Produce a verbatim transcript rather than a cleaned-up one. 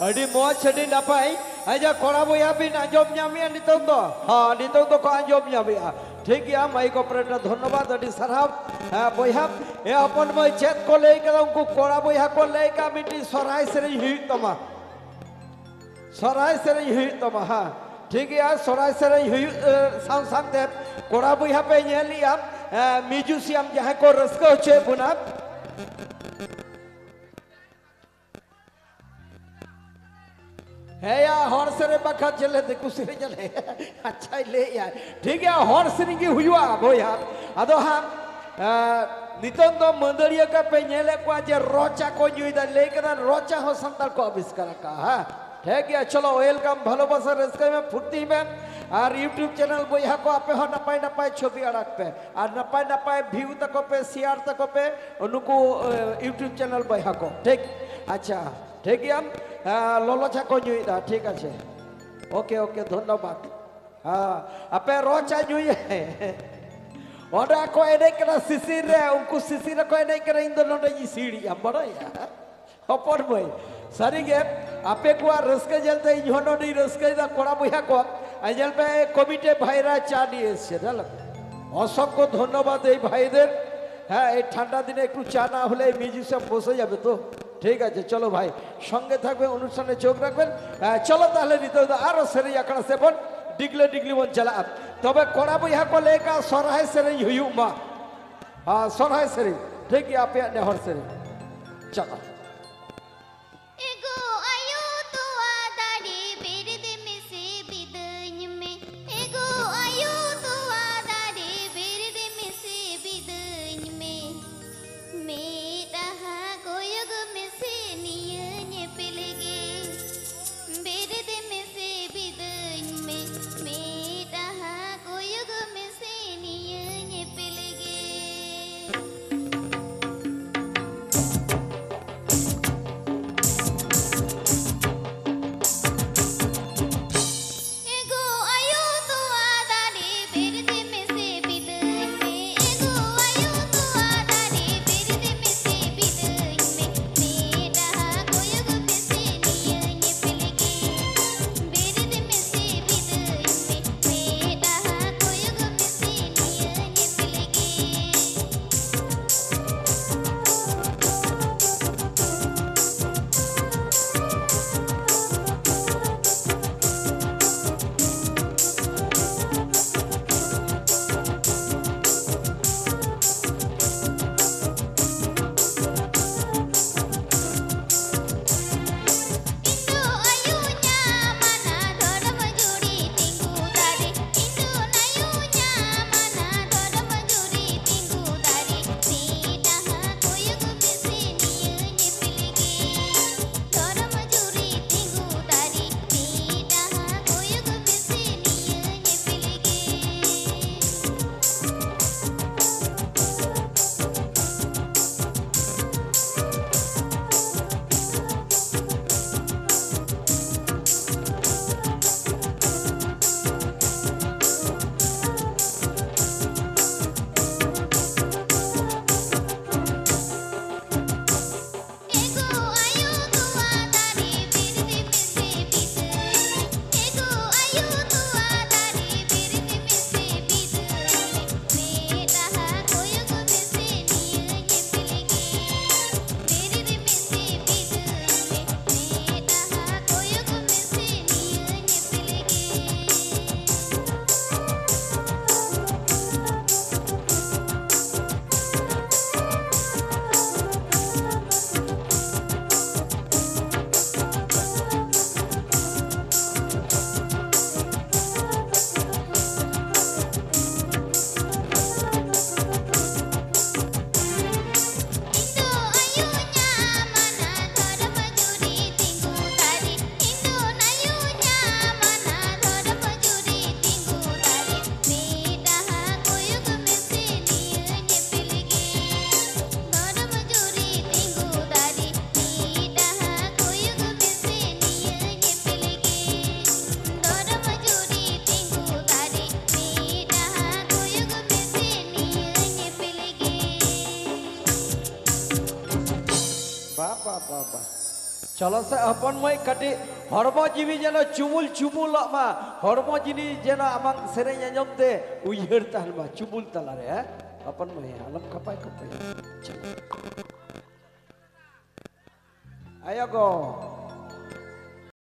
ᱟᱹᱰᱤ ᱢᱚᱡᱽ, ᱟᱹᱰᱤ ᱱᱟᱯᱟᱭ᱾ ᱟᱪᱪᱷᱟ, ᱠᱚᱲᱟ ᱵᱚᱭᱦᱟ ᱵᱤᱱ ᱟᱸᱡᱚᱢ ᱧᱟᱢᱮᱜᱼᱟ ᱱᱤᱛᱚᱝ ᱫᱚ? ᱦᱚᱸ, ᱱᱤᱛᱚᱝ ᱫᱚᱠᱚ ᱟᱸᱡᱚᱢ ᱧᱟᱢᱮᱜᱼᱟ᱾ ᱴᱷᱤᱠ ᱜᱮᱭᱟ, ᱢᱟᱭᱤᱠ ᱚᱯᱟᱨᱮᱴᱚᱨ, ᱫᱷᱚᱱᱱᱚᱵᱟᱫ, ᱟᱹᱰᱤ ᱥᱟᱨᱦᱟᱣ᱾ ᱦᱮᱸ, ᱵᱚᱭᱦᱟ, ᱮ ᱦᱚᱯᱚᱱ ᱢᱟᱹᱭ, ᱪᱮᱫ ᱠᱚ ᱞᱟᱹᱭ ᱠᱟᱫᱟ? ᱩᱱᱠᱩ ᱠᱚᱲᱟ ᱵᱚᱭᱦᱟ ᱠᱚ ᱞᱟᱹᱭ ᱠᱟᱜᱼᱟ, ᱢᱤᱫᱴᱤᱡ ᱥᱚᱨᱦᱟᱭ ᱥᱮᱨᱮᱧ ᱦᱩᱭᱩᱜ ᱛᱟᱢᱟ᱾ ᱥᱚᱨᱦᱟᱭ ᱥᱮᱨᱮᱧ ᱦᱩᱭᱩᱜ ᱛᱟᱢᱟ, ᱦᱮᱸ᱾ ᱴᱷᱤᱠ ᱜᱮᱭᱟ, ᱥᱚᱨᱦᱟᱭ ᱥᱮᱨᱮᱧ ᱦᱩᱭᱩᱜ, ᱮ, ᱥᱟᱶ ᱥᱟᱶᱛᱮ ᱠᱚᱲᱟ ᱵᱚᱭᱦᱟ ᱯᱮ ᱧᱮᱞᱮᱜᱼᱟ, ᱮ, ᱢᱤᱭᱩᱡᱤᱥᱤᱭᱟᱢ ᱡᱟᱦᱟᱸᱭ ᱠᱚ ᱨᱟᱹᱥᱠᱟᱹ ᱦᱚᱪᱚᱭᱮᱫ ᱵᱚᱱᱟ᱾ ᱦᱮᱸᱭᱟ, ᱦᱚᱲ ᱥᱮᱨᱮᱧ ᱵᱟᱠᱷᱟᱱ ᱪᱮᱫ ᱞᱮ ᱫᱤᱠᱩ ᱥᱮᱨᱮᱧ ᱟᱞᱮ? ᱟᱪᱪᱷᱟᱭ ᱞᱟᱹᱭᱮᱜᱼᱟ᱾ ᱴᱷᱤᱠ ᱜᱮᱭᱟ, ᱦᱚᱲ ᱥᱮᱨᱮᱧ ᱜᱮ ᱦᱩᱭᱩᱜᱼᱟ ᱵᱚᱭᱦᱟ᱾ ᱟᱫᱚ ᱦᱟᱸᱜ, ᱮᱸ, ᱱᱤᱛᱚᱝ ᱫᱚ ᱢᱟᱹᱫᱟᱹᱲᱤᱭᱟᱹ ᱠᱚ ᱯᱮ ᱧᱮᱞᱮᱫ ᱠᱚᱣᱟ ᱡᱮ ᱨᱚ ᱪᱟ ᱠᱚ ᱧᱩᱭᱮᱫᱟ, ᱞᱟᱹᱭ ᱠᱟᱫᱟ ᱨᱚ ᱪᱟ ᱦᱚᱸ ᱥᱟᱱᱛᱟᱲ ᱠᱚ ᱟᱵᱤᱥᱠᱟᱨ ᱟᱠᱟᱫᱼᱟ, ᱦᱮᱸ? ᱴᱷᱤᱠ ᱜᱮᱭᱟ, ᱪᱚᱞᱚ, ᱳᱭᱮᱞᱠᱟᱢ, ᱵᱷᱟᱞᱚᱵᱟᱥᱟ, ᱨᱟᱹᱥᱠᱟᱹᱭ ᱢᱮ, ᱯᱷᱩᱨᱛᱤᱭ ᱢᱮ, ᱟᱨ YouTube ᱪᱮᱱᱮᱞ ᱵᱚᱭᱦᱟ ᱠᱚ ᱟᱯᱮ ᱦᱚᱸ ᱱᱟᱯᱟᱭ ᱱᱟᱯᱟᱭ ᱪᱷᱚᱵᱤ ᱟᱲᱟᱜ ᱯᱮ, ᱟᱨ ᱱᱟᱯᱟᱭ ᱱᱟᱯᱟᱭ ᱵᱷᱤᱭᱩ ᱛᱟᱠᱚ ᱯᱮ, ᱥᱮᱭᱟᱨ ᱛᱟᱠᱚ ᱯᱮ, ᱱᱩᱠᱩ, ᱮ, YouTube ᱪᱮᱱᱮᱞ ᱵᱚᱭᱦᱟ ᱠᱚ, ᱴᱷᱤᱠ? ᱟᱪᱪᱷᱟ, ᱴᱷᱤᱠ ᱜᱮᱭᱟ, ᱮ, ᱞᱚᱞᱚ ᱪᱟ ᱠᱚ ᱧᱩᱭᱮᱫᱟ, ᱴᱷᱤᱠ ᱟᱪᱷᱮ, ᱳᱠᱮ, ᱳᱠᱮ, ᱫᱷᱚᱱᱱᱚᱵᱟᱫ᱾ ᱦᱮᱸ, ᱟᱯᱮ ᱨᱚ ᱪᱟ ᱧᱩᱭ ᱚᱸᱰᱮ ᱠᱚ ᱮᱱᱮᱡ ᱠᱟᱱᱟ ᱥᱤᱥᱤᱨ ᱨᱮ, ᱩᱱᱠᱩ ᱥᱤᱥᱤᱨ ᱨᱮᱠᱚ ᱮᱱᱮᱡ ᱠᱟᱱᱟ, ᱤᱧ ᱫᱚ ᱱᱚᱰᱮᱧ ᱤᱥᱤᱲᱮᱜᱼᱟ, ᱵᱟᱲᱟᱭᱟ? ᱦᱚᱯᱚᱱ ᱢᱟᱹᱭ, ᱥᱟᱹᱨᱤᱜᱮ ᱟᱯᱮ ᱠᱚᱣᱟᱜ ᱨᱟᱹᱥᱠᱟᱹ ᱧᱮᱞᱛᱮ ᱤᱧ ᱦᱚᱸ ᱱᱚᱰᱮᱧ ᱨᱟᱹᱥᱠᱟᱹᱭᱮᱫᱟ᱾ ᱠᱚᱲᱟ ᱵᱚᱭᱦᱟ ᱠᱚ, ᱟᱨ ᱧᱮᱞ ᱯᱮ, ᱠᱚᱢᱤᱴᱤ ᱵᱷᱟᱭᱨᱟ ᱪᱟ নিয়ে এসছে, ᱧᱮᱞ ᱯᱮ। অসংখ্য ধন্যবাদ এই ভাইদের। হ্যাঁ, এই ঠান্ডা দিনে একটু চা না হলে এই মিউজিশিয়ান বসে যাবে তো। ঠিক আছে, চলো ভাই, সঙ্গে থাকবেন, অনুষ্ঠানে চোখ রাখবেন। হ্যাঁ, চলো তাহলে নিতে হতে আরো সেরেই আখড়া সেবন, ডিগলে ডিগলি বন চালা। তবে কড়া বইহা কো লেকা সরহাই সেরেই হুইউ মা। ᱦᱮᱸ, ᱥᱚᱨᱦᱟᱭ ᱥᱮᱨᱮᱧ᱾ ᱴᱷᱤᱠ ᱜᱮᱭᱟ, ᱟᱯᱮᱭᱟᱜ ᱱᱮᱦᱚᱨ ᱥᱮᱨᱮᱧ᱾ ᱪᱟᱞᱟᱜ᱾ ᱮᱜᱳ ᱟᱭᱳ ᱛᱚᱣᱟ ᱫᱟᱨᱮ ᱵᱮᱨᱮᱫ ᱢᱮᱥᱮ ᱵᱤᱫᱟᱹᱧ ᱢᱮ᱾ ᱮᱜᱳ ᱟᱭᱳ ᱛᱚᱣᱟ ᱫᱟᱨᱮ ᱵᱮᱨᱮᱫ ᱢᱮᱥᱮ ᱵᱤᱫᱟᱹᱧ ᱢᱮ᱾ ᱢᱮᱫᱦᱟ ᱠᱚᱭᱚᱜ ᱢᱮᱥᱮ ᱱᱤᱭᱟᱹ ᱧᱮᱯᱮᱞ ᱜᱮ᱾ ᱵᱮᱨᱮᱫ ᱢᱮᱥᱮ ᱵᱤᱫᱟᱹᱧ ᱢᱮ᱾ ᱢᱮᱫᱦᱟ ᱠᱚᱭᱚᱜ ᱢᱮᱥᱮ ᱱᱤᱭᱟᱹ ᱧᱮᱯᱮᱞ ᱜᱮ᱾ ᱵᱟ ᱵᱟ ᱵᱟ ᱵᱟ᱾ ᱪᱚᱞᱚ ᱥᱮ ᱦᱚᱯᱚᱱ ᱢᱟᱹᱭ, ᱠᱟᱹᱴᱤᱡ ᱦᱚᱲᱢᱚ ᱡᱤᱣᱤ ᱡᱮᱱᱚ ᱪᱩᱢᱩᱞ ᱪᱩᱢᱩᱞᱚᱜ ᱢᱟ᱾ ᱦᱚᱲᱢᱚ ᱡᱤᱣᱤ ᱡᱮᱱᱚ ᱟᱢᱟᱜ ᱥᱮᱨᱮᱧ ᱟᱸᱡᱚᱢ ᱛᱮ ᱩᱭᱦᱟᱹᱨ ᱛᱟᱦᱮᱱ ᱢᱟ ᱪᱩᱢᱩᱞ ᱛᱟᱞᱟᱨᱮ, ᱦᱮᱸ? ᱦᱚᱯᱚᱱ ᱢᱟᱹᱭ, ᱟᱞᱚᱢ ᱠᱷᱟᱯᱟᱭ ᱠᱷᱟᱯᱟᱭ᱾ ᱟᱭᱳ ᱜᱚ,